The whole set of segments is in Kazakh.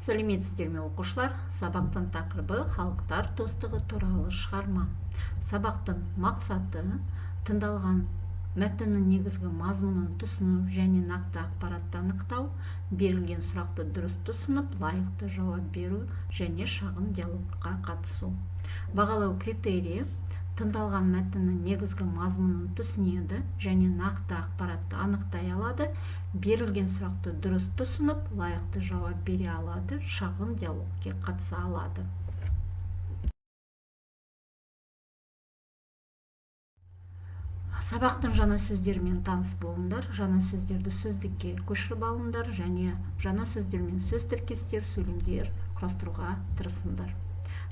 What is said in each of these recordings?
Сәлеметсіздер ме, оқушылар! Сабақтың тақырыбы: халықтар достығы туралы шығарма. Сабақтың мақсаты: тыңдалған мәтіннің негізгі мазмұнын түсіну және нақты ақпаратты анықтау, берілген сұрақты дұрыс түсініп, лайықты жауап беру және шағын диалогқа қатысу. Бағалау критерийі: тыңдалған мәтіннің негізгі мазмұнын түсінеді және нақты ақпаратты анықтай алады, берілген сұрақты дұрыс түсініп, лайықты жауап бере алады, шағын диалогке қатыса алады. Сабақтың жаңа сөздерімен таныс болыңдар, жаңа сөздерді сөздікке көшіріп алыңдар және жаңа сөздермен сөз тіркестер, сөйлемдер құрастыруға тырысыңдар.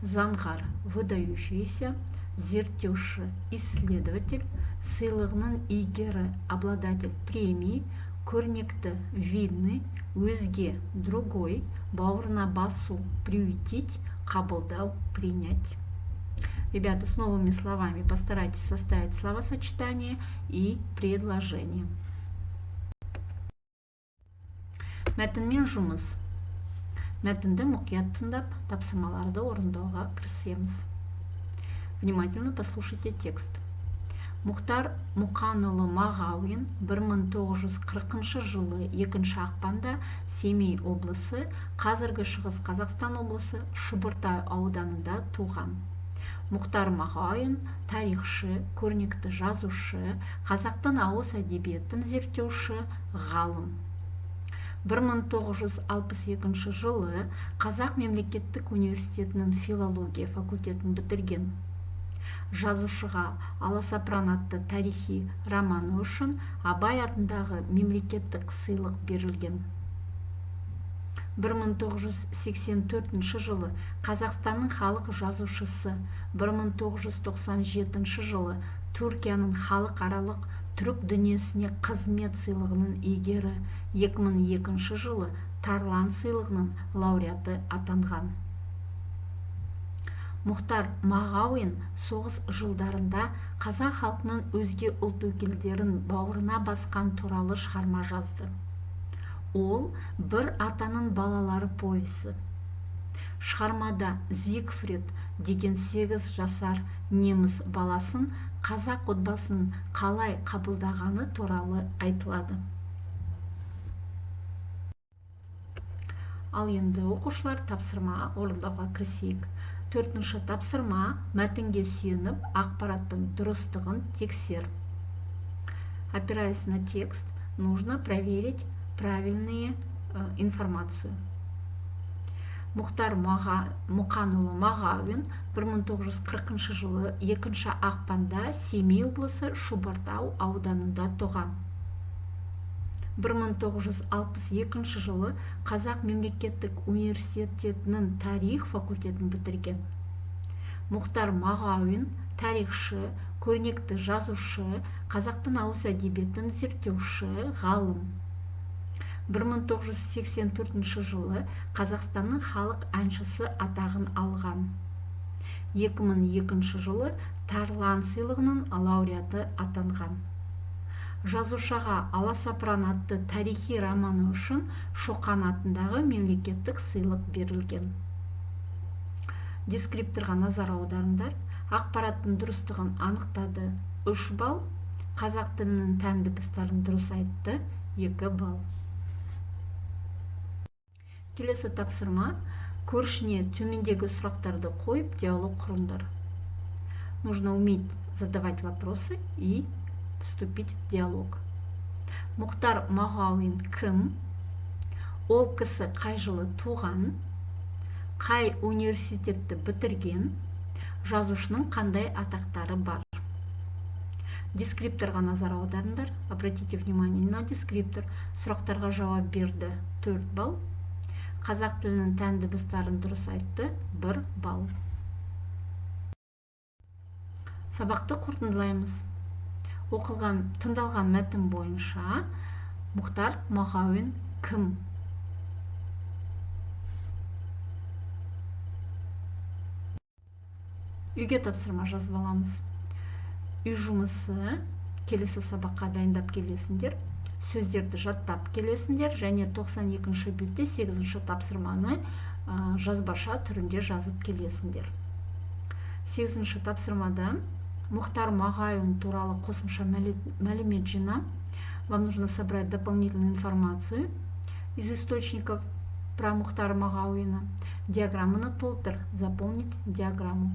Заңғар – выдающийся, зерттеуші – исследователь, сыйлығының иегері – обладатель премии, көрнекті – видный, өзге – другой, бауырына басу – приютить, қабылдау – принять. Ребята, с новыми словами постарайтесь составить словосочетание и предложение. Мәтінмен жұмыс. Мәтінді мұқият тыңдап, тапсырмаларды орындауға кірісеміз. Внимательно послушайте текст. Мұхтар Мұқанұлы Мағауин 1940 жылы 2 ақпанда Семей облысы, қазіргі Шығыс Қазақстан облысы, Шұбыртай ауданында туған. Мұхтар Мағауин – тарихшы, көрнекті жазушы, қазақтың ауыз әдебиетін зерттеуші, ғалым. 1962 жылы Қазақ мемлекеттік университетінің филология факультетін бітірген. Жазушыға «Аласапыран» атты тарихи романы үшін Абай атындағы мемлекеттік сыйлық берілген. 1984 жылы Қазақстанның халық жазушысы, 1997 жылы Түркияның халықаралық түрік дүниесіне қызмет сыйлығының иегері, 2002 жылы Тарлан сыйлығының лауреаты атанған. Мұхтар Мағауин соғыс жылдарында қазақ халқының өзге ұлт өкілдерін бауырына басқан туралы шығарма жазды. Ол «Бір атаның балалары» повесі. Шығармада Зигфрид деген 8 жасар неміс баласын қазақ отбасының қалай қабылдағаны туралы айтылады. Ал енді, оқушылар, тапсырма орындауға кірісейік. Төртінші тапсырма: мәтінге сүйеніп, ақпараттың дұрыстығын тексер. Опираясь на текст, нужно проверить правильную информацию. Мұхтар Мұқанұлы Мағауин 1940 жылы 2 ақпанда Семей облысы Шұбартау ауданында туған. 1962 жылы Қазақ мемлекеттік университетінің тарих факультетін бітірген. Мұхтар Мағауин – тарихшы, көрнекті жазушы, қазақтың ауыз әдебиетін зерттеуші, ғалым. 1984 жылы Қазақстанның халық әншісі атағын алған. 2002 жылы Тарлан сыйлығының лауреаты атанған. Жазушыға «Аласапыран» атты тарихи романы үшін Шоқан атындағы мемлекеттік сыйлық берілген. Дескрипторға назар аударыңдар. Ақпараттың дұрыстығын анықтады – 3 балл, қазақ тілінің тән дыбыстарын дұрыс айтты – 2 балл. Келесі тапсырма: көршіне төмендегі сұрақтарды қойып, диалог құрыңдар. Нужно уметь задавать вопросы и вступить в диалог. Мұхтар Мағауин кім? Ол кісі қай жылы туған? Қай университетті бітірген? Жазушының қандай атақтары бар? Дескрипторға назар аударыңдар. Обратите внимание на дескриптор. Сұрақтарға жауап берді – 4 балл, қазақ тілінің тән дыбыстарын дұрыс айтты – 1 балл. Сабақты қорытындылаймыз. Оқылған, тыңдалған мәтін бойынша Мұхтар Мағауин кім? Үйге тапсырма жазып аламыз. Үй жұмысы: келесі сабаққа дайындап келесіңдер. Сөздерді жаттап келесіңдер және 92 бетте 8 тапсырманы жазбаша түрінде жазып келесіңдер. 8 тапсырмада Мұхтар Мағауин туралы қосымша мәлімет жина. Вам нужно собрать дополнительную информацию из источников про Мухтара Мағауина. Диаграмманы толтыр, заполнить диаграмму.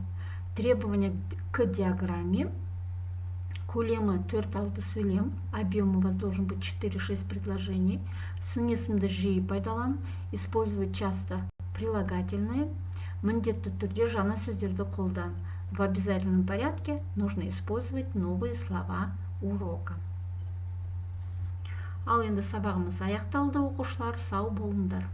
Требования к диаграмме: көлемі 4-6 сөйлем, объем у вас должен быть 4-6 предложений. Сын есімді жиі пайдалан, использовать часто прилагательные. Міндетті түрде жаңа сөздерді қолдан. В обязательном порядке нужно использовать новые слова урока. Ал енді сабағымыз аяқталды, оқушылар, сау болыңдар.